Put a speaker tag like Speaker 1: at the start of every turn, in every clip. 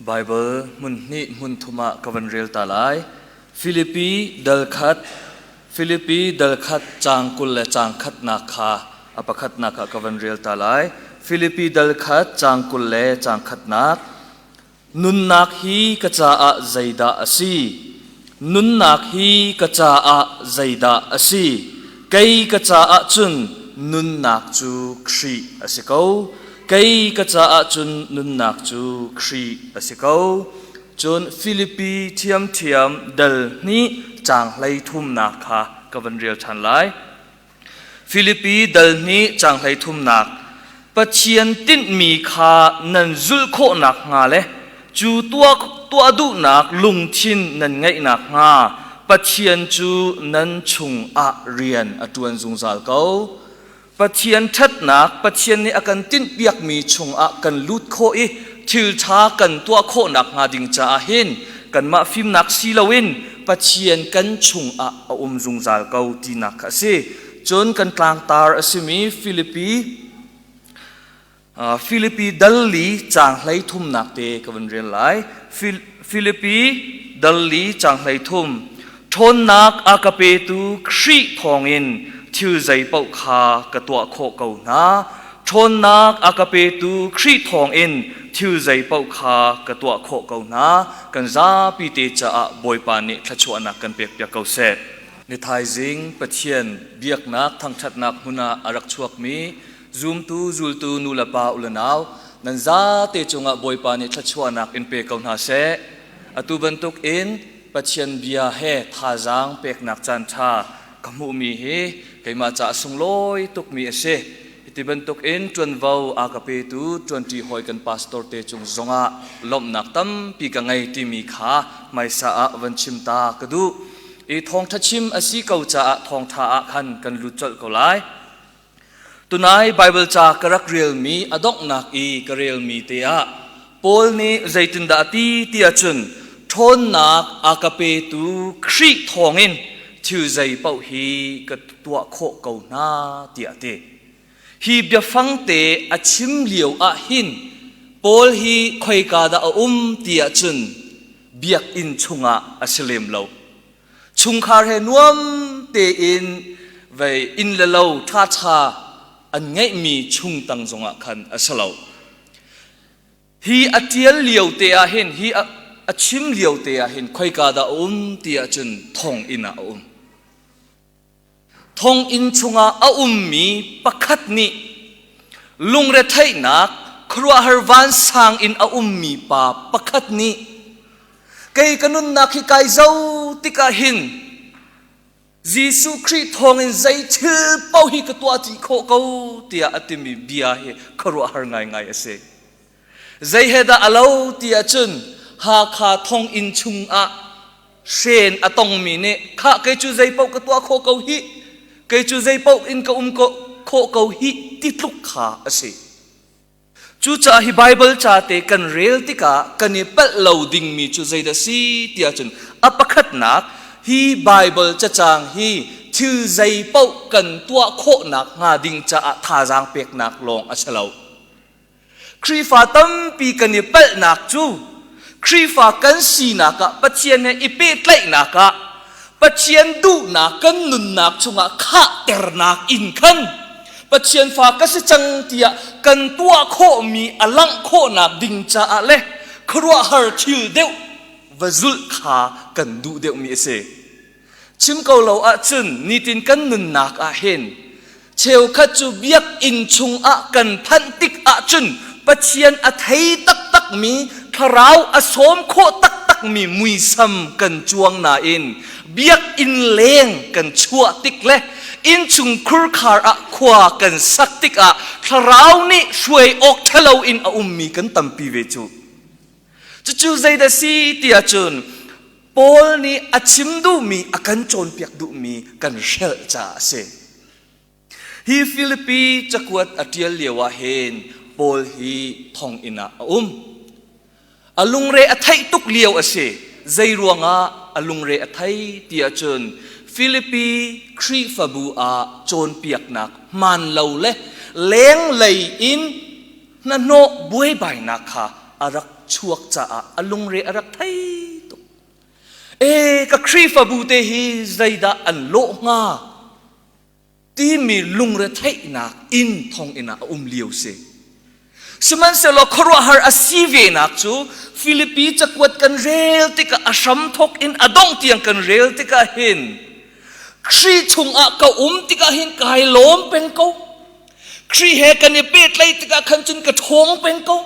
Speaker 1: Baibal hmun hnih hmun thum ah ka van rel ta lai. Filipi dal khat Filipi dal khat caang 20 le caang khatnak kha a pakhatnak ah ka van rel ta lai. Filipi dal khat caang 20 le caang khatnak. Nunnak hi ka caah zeidah a si? Nunnak hi ka caah zeidah a si? Kei ka caah cun nunnak cu Khrih a si ko. Kei ka caah cun nunnak cu Khrih a si ko. Cun Filipi ṭhiamṭhiam dal hnih caang hlei thumnak kha ka van rel ṭhan lai. Filipi dal hnih caang hlei thumnak Pathian tinhmi kha nan zulh khawh nakhnga le cu tuah duhnak lungthin nan ngeih nakhnga Pathian cu nan chungah rian a ṭuan zungzal ko. Pathian ṭhatnak Pathian nih a kan tinhpiakmi chungah kan lut khawh i thil ṭha kan tuah khawh nakhnga ding caah hin kanmah fimnak si loin Pathian kan chungah a um zungzal ko tinak kha a si. Cun kan tlangtar a simi Filipi Filipi dal li caang hlei thumnak te ka vun rel lai. Filipi dal li caang hlei thum. Ṭhawnnak a ka petu Khrih thawngin thil zei paoh kha ka tuah khawh ko hna. Ṭhawnnak a ka petu Khrih thawngin thil zei paoh kha ka tuah khawh ko hna. Kan zapi te caah Bawipa nih thluachuahnak kan pekpiak ko seh. Ni thaizing Pathian biaknak thangṭhatnak hmun ah a rak chuakmi Zumtu zultu nu le pa u le nau nan zate cungah Bawipa nih thluachuahnak in pe ko hna seh. Atu bantuk in Pathian bia he thazaang peknak caan ṭha ka hmuhmi hi keimah caah sunglawi tukmi a si. Hiti bantuk in ṭuanvo a ka petu ṭuanṭi hawi kan pastor te cung zongah lawmhnak tampi ka ngei timi kha hmaisa ah van chim ta ka duh. I thawngṭha chim a si ko caah thawngṭha ah khan kan lut colh ko lai. Tunai Baibal ca ka rak relmi a donghnak i ka relmi te ah Paul nih zeitindah a ti ti ahcun ṭhawnnak a ka petu Khrih thawngin thil zei paoh hi ka tuah khawh ko hna tiah a ti. Hi biafang te a chim lio ah hin Paul hi khoika dah a um ti ahcun biakinn chungah a si lem lo. Chungkhar he nuam tein vei inn le lo ṭhaṭha an ngeihmi chungtang zongah khan a si lo. Hi a ṭial lio te ah hin, hi a chim lio te ah hin khoika dah a um ti ahcun thonginn ah a um. Thonginn chungah a ummi pakhat nih lungretheihnak khuaruahhar vansang in a ummi pa pakhat nih kei ka nunnak hi kai zo tikah hin Jesuh Khrih thawngin zei thil paoh hi ka tuah dih khawh ko tiah a timi bia hi khuaruahhar ngaingai a si. Zei he dah a lo ti ahcun Hakha thonginn chungah hren a tongmi nih khah kei cu zei paoh ka tuah khawh ko hih kei cu zei paoh in ka um khawh ko hih ti tluk kha a si. Cucaah hi Baibal ca te kan rel tikah kan i palh lo dingmi cu zeidah si ti ahcun a pakhatnak hi Baibal cacang hi thil zei paoh kan tuah khawhnak hnga ding caah thazaang peknak lawng a si lo. Khrihfa tampi kan i palhnak cu Khrihfa kan sinak ah Pathian he i pehtlaihnak ah Pathian duhnak kan nunnak chungah khahternak in khan Pathian fa ka si cang tiah kan tuah khawhmi a langh khawhnak ding caah le khuaruahhar thil deuh va zulh kha kan duh deuhmi a si. Chim ko lo ahcun nitin kan nunnak ah hin cheukhat cu biakinn chungah kan phanh tik ahcun Pathian a thei taktakmi thlarau a sawm khawh taktakmi muisam kan cuang nain biakinn leng kan chuah tik le innchung khurkhar ah khua kan sak tikah thlarau nih hruai awk ṭhalo in a ummi kan tampi ve cu. Cucu zeidah si ti ahcun Paul nih a chim duhmi a kan cawnpiak duhmi kan hrelh caah a si. Hi Filipi cakuat a ṭial lio ah hin Paul hi thonginn ah a um. A lungre a theih tuk lio a si. Zei ruangah a lungre a thei ti ahcun Filipi Khrihfabu ah cawnpiaknak hmaan lo le lenglei in hnahnawh buaibainak kha a rak chuak caah a lungre a rak thei tuk. E ka Khrihfabu te hi zeidah an lawh hnga timi lungretheihnak in thonginn ah a um lio si. Sihmanhsehlaw khuaruahhar a si venak cu Filipi cakuat kan rel tikah a hram thawk in a dongh tiang kan rel tikah hin Khrih chungah ka um tikah hin kai lawm peng ko. Khrih he kan i pehtlaih tikah khan cun ka ṭhawng peng ko.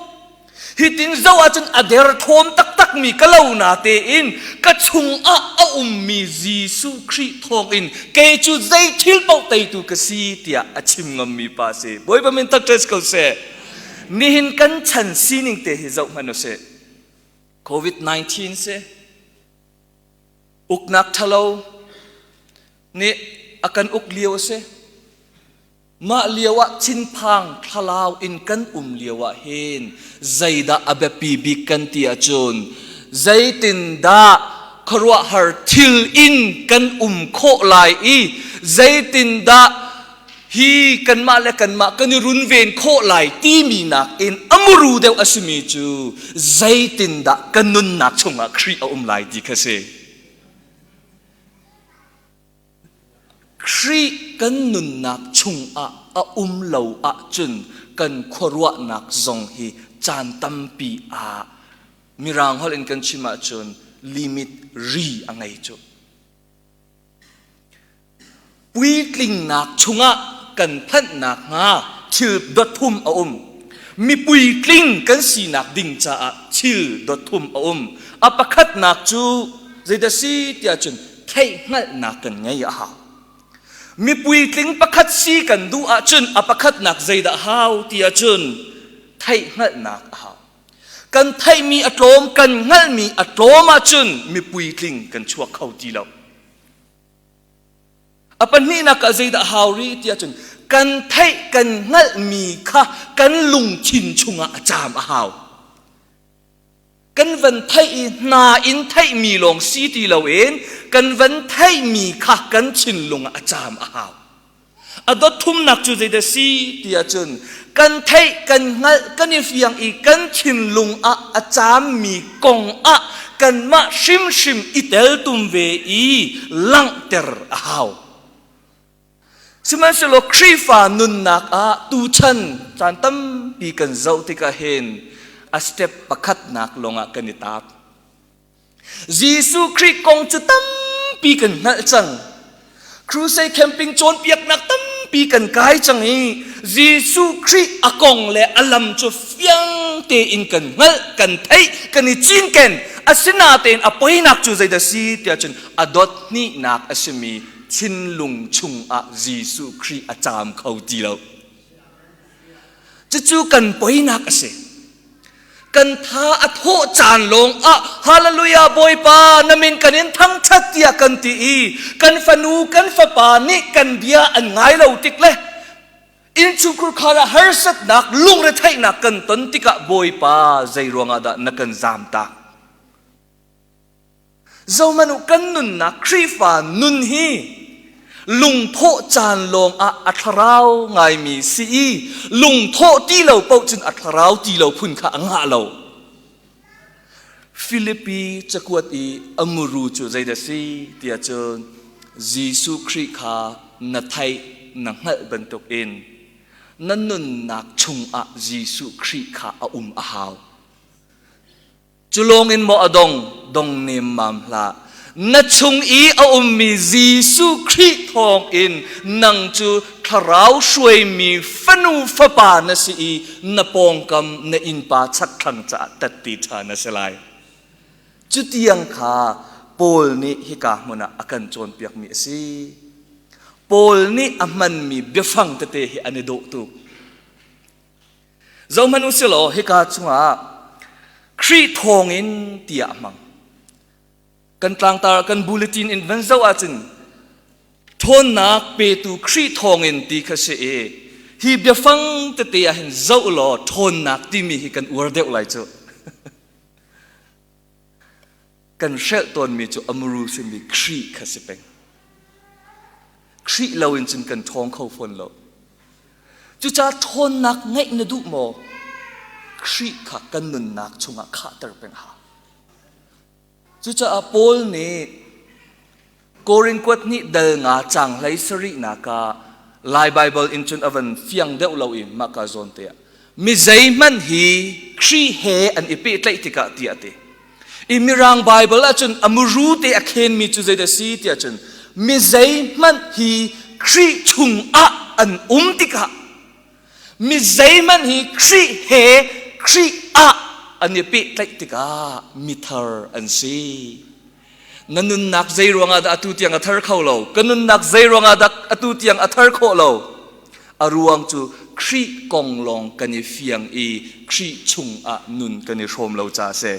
Speaker 1: Hitin zoh ahcun a derthawm taktakmi ka lo na tein ka chungah a ummi Jesuh Khrih thawngin kei cu zei thil paoh teitu ka si tiah a chim ngammi pa si. Bawipa min thangṭhat ko seh. Nihin kan chan sining te hi zoh hmanh usih. COVID-19 si, uknak ṭhalo nih a kan uk lio a si. Mah lioah thinphang thlalau in kan um lioah hin zeidah a biapi bik kan ti ahcun zeitindah khuaruahhar thil in kan um khawh lai i zeitindah hi kanmah le kanmah kan i runven khawh lai timi nakin a muru deuh a simi cu zeitindah kan nunnak chungah Khrih a um lai ti kha si. Khrih kan nunnak chungah a um lo ahcun kan khuaruahnak zong hi caan tampi ah Mirang holh in kan chim ahcun limit ri a ngei cu. Puitlingnak chungah kan phanhnak hnga thil dot thum a um. Mi puitling kan sinak ding caah thil dot thum a um. A pakhatnak cu zeidah si tiah cun theihhngalhnak kan ngei a hau. Mi puitling pakhat si kan duh ahcun a pakhatnak zeidah hau ti ahcun theihhngalhnak a hau. Kan theihmi a tlawm, kan hngalhmi a tlawm ahcun mi puitling kan chuak kho ti lo. A pahnihnak ah zeidah hau rih ti ahcun kan theih kan hngalhmi kha kan lungthin chungah a caam a hau. Kan van theih i hna in theihmi lawng si ti loin kan van theihmi kha kan thinlung ah a caam a hau. A dot thumnak cu zeidah si ti ahcun kan theih kan hngalh kan i fiang i kan thinlung ah a caammi kong ah kanmah hrimhrim i teltum ve i langhter a hau. Sihmanhsehlaw Khrihfa nunnak ah tuchan caan tampi kan zoh tikah hin a step pakhatnak lawngah kan i taap. Jesuh Khrih kong cu tampi kan hngalh cang. Crusade camping cawnpiaknak tampi kan kai cang i Jesuh Khrih a kong le a lam cu fiang tein kan hngalh, kan theih, kan i cinken. Asinain a poinak cu zeidah si tiah cun a dot hnihnak a simi thinlung chungah Jesuh Khrih a caam kho ti lo. Cucu kan poinak a si. Kan tha a thawh caan lawng ah Hallelujah Bawipa na min kan in thangṭhat tiah kan ti i kan fanu kan fapa nih kan bia an ngai lo tik le innchungkhur khar ah harsatnak lungretheihnak kan ton tikah Bawipa zei ruangah dah na kan zamtak Zohmanh u kan nunnak Khrihfa nun hi lungthawh caan lawng ah a thlarau ngaimi si i lungthawh ti lo paoh cun a thlarau ti lo phun kha a ngah lo. Filipi cakuat i a muru cu zeidah si tiah cun Jesuh Khrih kha na theih na hngalh bantukin na nunnak chungah Jesuh Khrih kha a um a hau. Cu lawngin maw a dong? Dong nemmam hlah. Na chung i a ummi Jesuh Khrih thawngin nang cu thlarau hruaimi fanu fapa na si i na pawngkam na innpa chakthlang caah tatti ṭha na si lai. Cutiang kha Paul nih hika hmun ah a kan cawnpiakmi a si. Paul nih a hmanmi biafang tete hi an i dawh tuk. Zohhmanh u silaw hika chungah Khrih thawngin tiah a hmang. Kan tlangtar kan bulletin in van zoh ahcun ṭhawnnak petu Khrih thawngin ti kha si i hi biafang tete ah hin zoh law ṭhawnnak timi hi kan uar deuh lai cu. Kan hrelh tawnmi cu a muru simi Khrih kha si peng. Khrih loin cun kan ṭhawng kho fawn lo. Cucaah ṭhawnnak ngeih na duh maw? Khrih kha kan nunnak chungah khahter peng hau. Cucaah Paul nih Korin kuat nih dal nga cang hlei sarihnak ah Lai Baibal in cun a van fiang deuh lo i mahka zawn te ah mi zeihmanh hi Khrih he an i pehtlaih tikah tiah a ti. I Mirang Baibal ahcun a muru te a khenmi cu zeidah si tiah cun mi zeihmanh hi Khrih chungah an um tikah mi zeihmanh hi Khrih he Khrih ah an i pehtlaih tikah mithar an si. Na nunnak zei ruangah dah atu tiang a thar kho lo? Ka nunnak zei ruangah dah atu tiang a thar khawh lo? A ruang cu Khrih kong lawng kan i fiang i Khrih chungah nun kan i hrawm lo caah a si.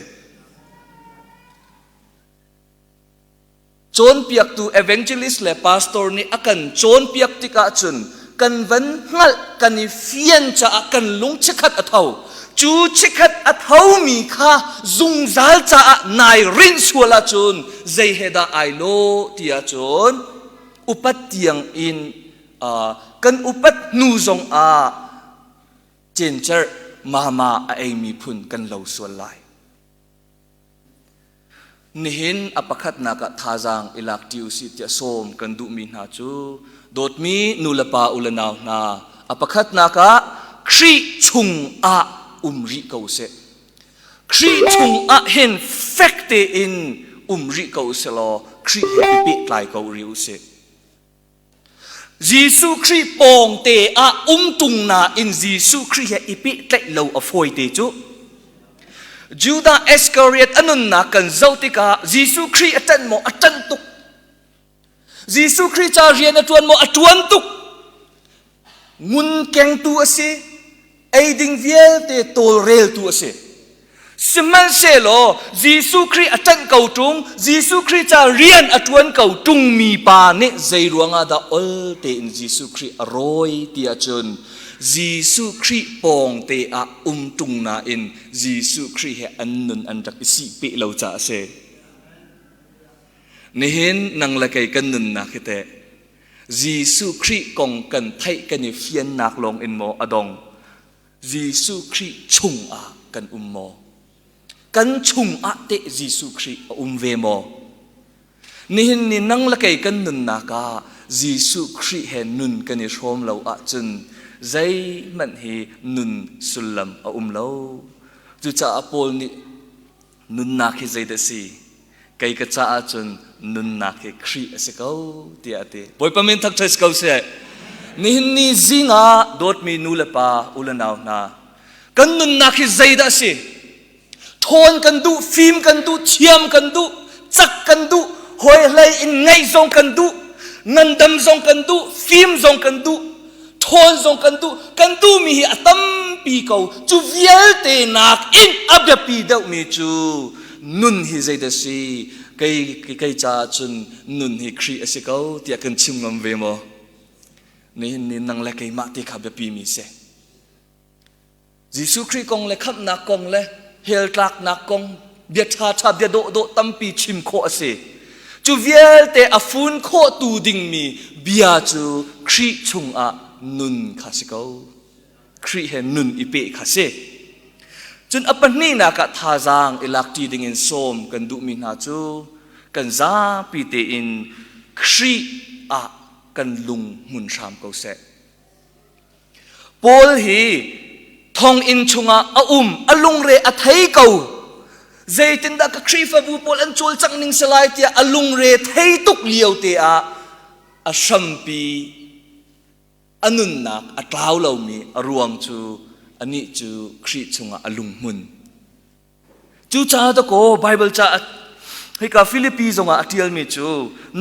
Speaker 1: Cawnpiaktu evangelist le pastor nih a kan cawnpiak tikah cun kan van hngalh kan i fian caah kan lung chikkhat a tho. Cu chikkhat a thomi kha zungzal caah nai rinh sual ahcun zei he dah ai lawh ti ahcun upat tiang in kan upat hnu zong ah cencerh mama a eimi phun kan lo sual lai. Nihin a pakhatnak ah thazaang i lak ṭi usih tiah sawm kan duhmi hna cu dawtmi nulepa u le nau hna a pakhatnak ah Khrih chungah um rih ko seh. Khrih chungah hin fek tein um rih ko usih law Khrih he i pehtlai ko rih usih. Jesuh Khrih pawngte ah um tung nain Jesuh Khrih he i pehtlaih lo a fawi te cu. Judah Iskariot a nunnak kan zoh tikah Jesuh Khrih a ṭanh maw? A ṭanh tuk. Jesuh Khrih ca rian a ṭuan maw? A ṭuan tuk. Ngun kengtu a si. Eiding vialte tawlreltu a si. Sihmanhsehlaw Jesuh Khrih a ṭanh ko ṭung, Jesuh Khrih ca rian a ṭuan ko ṭungmi pa nih zei ruangah dah ol tein Jesuh Khrih a rawi ti ahcun Jesuh Khrih pawng te ah um ṭung nain Jesuh Khrih he an nun an rak i sihpeh lo caah a si. Nihin nang le kei kan nunnak hi teh Jesuh Khrih kong kan theih kan i fiannak lawng in maw a dong? Jesuh Khrih chungah kan um maw? Kan chungah teh Jesuh Khrih a um ve maw? Nihin ni nang le kei kan nunnak ah Jesuh Khrih he nun kan i hrawm lo ahcun zeihmanh hi nun sullam a um lo. Cucaah Paul nih nunnak hi zeidah si? Kei ka caah cun nunnak hi Khrih a si ko tiah a ti. Bawipa min thangṭhat si ko seh. Nihin ni zing ah dawtmi nu le pa u le nau hna kan nunnak hi zeidah a si? Ṭhawn kan duh, fim kan duh, thiam kan duh, cak kan duh, hawi hlei in ngeih zong kan duh, ngandam zong kan duh, fim zong kan duh, ṭhawn zong kan duh kan duhmi hi a tampi ko cu vialte nakin a biapi deuhmi cu nun hi zeidah si kei kei caah cun nun hi Khrih a si ko tiah kan chim ngam ve maw nihin ni nang le keimah te kha biapi mi si Jesuh Khrih kong le khamhnak kong le hell tlaknak kong bia ṭhaṭha bia dawhdawh tampi chim khawh a si. Cu vialte a fun khawhtu dingmi bia cu Khrih chungah nun kha si ko. Khrih he nun i peh kha si. Cun a pahnihnak ah thazaang i lakṭi dingin sawm kan duhmi hna cu kan zapi tein Khrih ah kan lung hmun hram ko seh. Paul hi thonginn chungah a um, a lungre a thei ko. Zeitindah ka Khrihfabu pawl an cawlcangh ning si lai tiah a lungre thei tuk lio te ah a hrampi a nunnak a tlau lomi a ruang cu anih cu Khrih chungah a lunghmun. Cucaah dakaw Baibal ca hika Filipi zongah a ṭialmi cu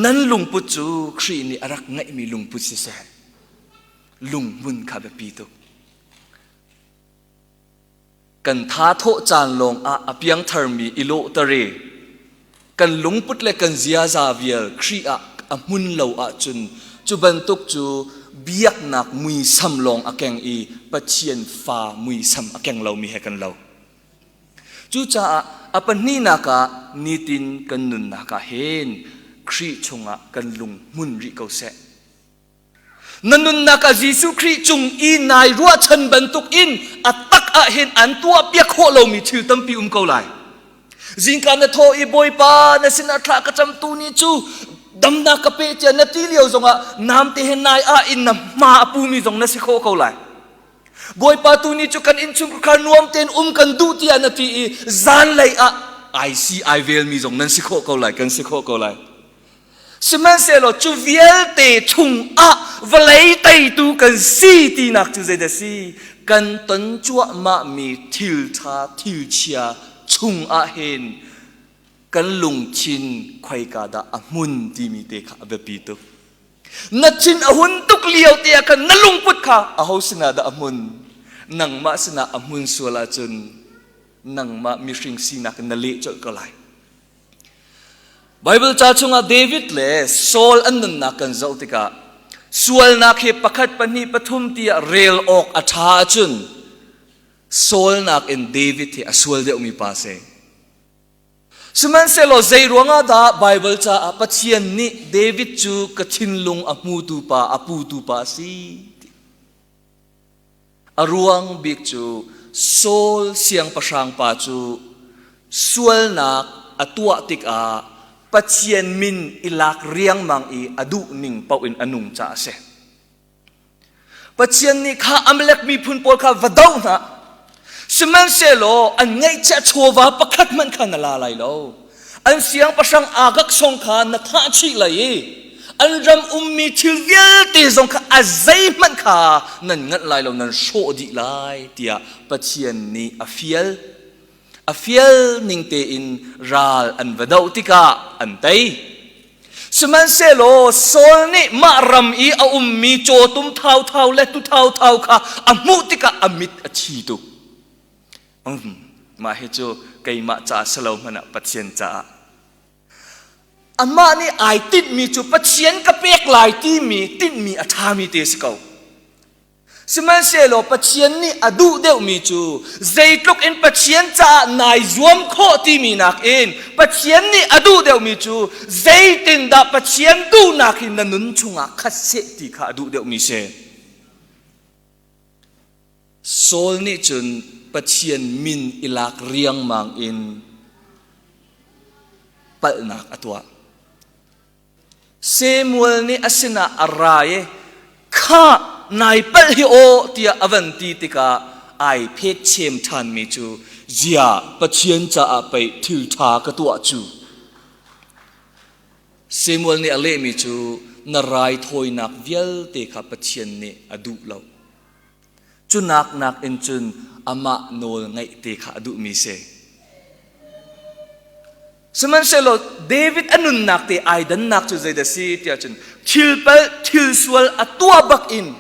Speaker 1: nan lungput cu Khrih nih a rak ngeihmi lungput siseh lunghmun kha biapi tuk. Kan tha thawh caan lawng ah a piangtharmi i lawhter i kan lungput le kan ziaza vial Khrih ah a hmun lo ahcun cu bantuk cu biaknak muisam lawng a keng i Pathian fa muisam a keng lomi he kan lo. Cucaah a pahnihnak ah nitin kan nunnak ah hin Khrih chungah kan lung hmun rih ko seh. Na nunnak ah Jesuh Khrih cung i nai ruahchan bantuk in a tak ah hin an tuahpiak khawh lomi thil tampi um ko lai. Zingka na thaw i Bawipa na sinah thla ka cam tu ni cu damnak ka pe tiah na ti lio zongah namte he nai ah in na hma a pumi zong na si khawh ko lai. Bawipa tu ni cu kan innchungkhar nuam tein um kan duh tiah na ti i zanlei ah ai si ai velmi zong nan si khawh ko lai kan si khawh ko lai. Sihmanhsehlaw cu vialte chungah vawlei teitu kan si tinak cu zeidah si? Kan ton cuahmahmi thil ṭha thil chia chungah hin kan lungthin khoika dah a hmun timi te kha a biapi tuk. Na thin a hun tuk lio te ah khan na lungput kha aho sinah dah a hmun? Nangmah sinah a hmun sual ahcun nangmah mihring sinak in na leh colh ko lai. Baibal ca chungah David le Saul an nunnak kan zoh tikah sualnak hi pakhat pahnih pathum tiah rel awk a ṭha ahcun Saul nakin David hi a sual deuhmi pa si. Sihmanhsehlaw zei ruangah dah Baibal caah Pathian nih David cu ka thinlung a hmutu pa, a putu pa a si? A ruang bik cu Saul siangpahrang pa cu sualnak a tuah tikah Pathian min i lak riangmang i a duh ning paoh in a nung caah a si. Pathian nih kha Amalek miphun pawl kha va doh hna. Sihmanhsehlaw an ngeihchiah chawva pakhat hmanh kha na la lai lo. An siangpahrang Agag song kha na thah chih lai i an ram ummi thil vialte zong kha a zeihmanh kha nan nganh lai lo nan hrawh dih lai tiah Pathian nih a fial. A fial ning tein ral an va doh tikah an tei. Sihmanhsehlaw Saul nih mah ram i a ummi cawtum thauthau le tu thauthau kha a hmuh tikah a mit a thi tuk. Mah hi cu keimah ca si lo hmanh ah Pathian caah. Amah nih ai tinhmi cu Pathian ka pek lai timi tinhmi a ṭhami te si ko. Sihmanhsehlaw Pathian nih a duh deuhmi cu zeitluk in Pathian caah nai zuam khawh timi nakin Pathian nih a duh deuhmi cu zeitindah Pathian duhnak hi na nun chungah khat seh ti kha a duh deuhmi si. Saul nih cun Pathian min i lak riangmang in palhnak a tuah. Samuel nih a sinah a ra i khah nai palh hi aw tiah a van ti tikah ai phet chem ṭhanmi cu ziah Pathian caah pei thil ṭha ka tuah cu. Samuel nih a lehmi cu na raithawinak vialte kha Pathian nih a duh lo. Cu nak nakin cun amah nawl ngaih te kha a duhmi si. Sihmanhsehlaw David a nunnak te ai dannak cu zeidah si tiah cun thil palh thil sual a tuah bak in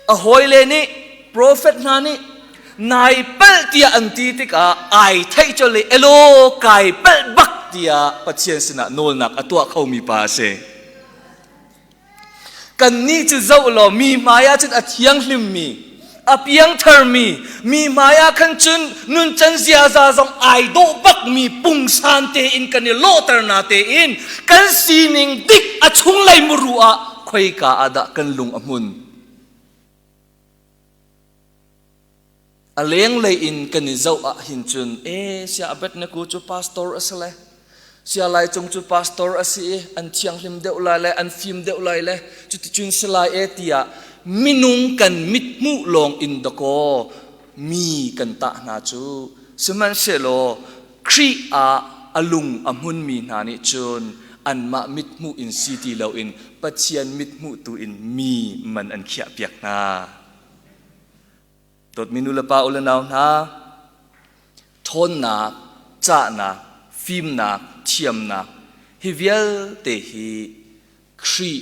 Speaker 1: a hawile nih profet hna nih nai palh tiah an ti tikah ai theih colh i elaw kai palh bak tiah Pathian sinah nawlnak a tuah khomi pa a si. Kannih cu zoh law mi hmaiah cun a thianghlimmi, a piangtharmi, mi hmaiah khan cun nuncan ziaza zong ai dawh bakmi pungsan tein kan i lawhter na tein kan sining dik a chunglei muru ah khoika ah dah kan lung a hmun. A lenglei in kan i zoh ah hin cun e sia Abednego cu pastor a si le sia Lai Cung cu pastor a si i an thianghlim deuh lai le an fim deuh lai le cuticun si lai e tiah minung kan mithmuh lawng in dakaw mi kan tah hna cu sihmanhsehlaw Khrih ah a lung a hmunmi hna nih cun anmah mithmuh in si ti loin Pathian mithmuh tu in mi man an khiahpiak hna. Dawtmi nu le pa u le nau hna, ṭhawnnak, cahnak, fimnak, thiamnak hi vialte hi Khrih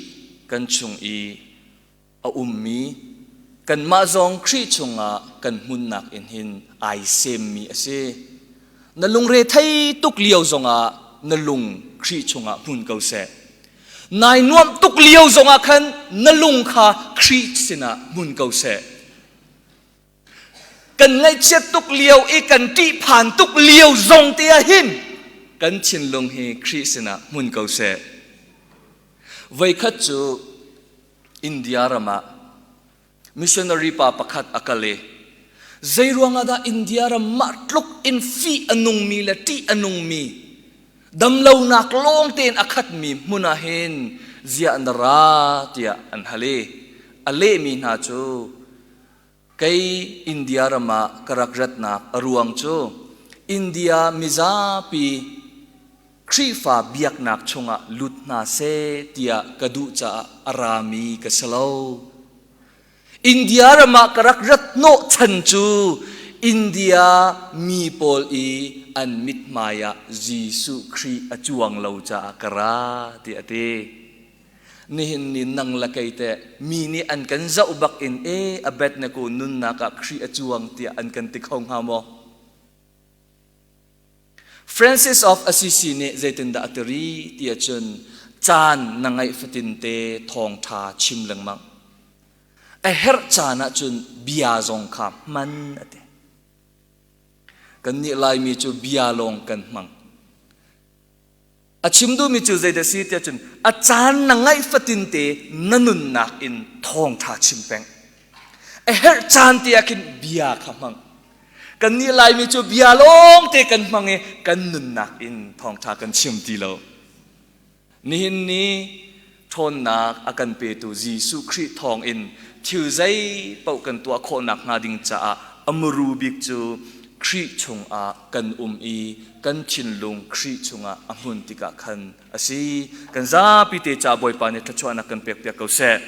Speaker 1: kan chung i a ummi kanmah zong Khrih chungah kan hmunnak in hin ai semmi a si. Na lungre thei tuk lio zongah na lung Khrih chungah hmun ko seh. Nai nuamh tuk lio zongah khan na lung kha Khrih sinah hmun ko seh. Kan ngaihchiat tuk lio i kan ṭihphan tuk lio zong te ah hin kan thinlung hi Khrih sinah hmun ko seh. Voikhat cu. India ram ah missionary pa pakhat a kal i zei ruangah dah India ram mah tluk in fih a nungmi le ṭih a nungmi damlonak lawng tein a khatmi hmun ah hin ziah na ra tiah an hal i a lehmi hna cu kei India ram ah ka rak ratnak a ruang cu India mizapi Khrihfa biaknak chungah lut hna seh tiah ka duh caah a rami ka si lo. India ram ah ka rak rat hnawh chan cu India mi pawl i an mithmai ah Jesuh Khrih a cuang lo caah ka ra tiah a ti. Nihin ni nang le kei teh mi nih an kan zoh bak in e Abednego nunnak ah Khrih a cuang tiah an kan ti kho hnga maw? Francis of Assisi nih zeitindah a ti rih ti ahcun caan na ngeih fatinte thawngṭha chim lengmang. A herh caan ahcun bia zong kha hman a ti. Kannih Laimi cu bia lawng kan hmang. A chim duhmi cu zeidah si tiah cun a caan na ngaih fatinte na nunnak in thawngṭha chim peng. A herh caan te ah khin bia kha hmang. Kannih Laimi cu bia lawngte kan hmang i kan nunnak in thawngṭha kan chim ti lo. Nihin ni ṭhawnnak a kan petu Jesuh Khrih thawngin thil zei paoh kan tuah khawhnak hnga ding caah a muru bik cu Khrih chungah kan um i kan thinlung Khrih chungah a hmun tikah khan a si. Kan zapi te ca Bawipa nih thluachuahnak kan pekpiak ko seh.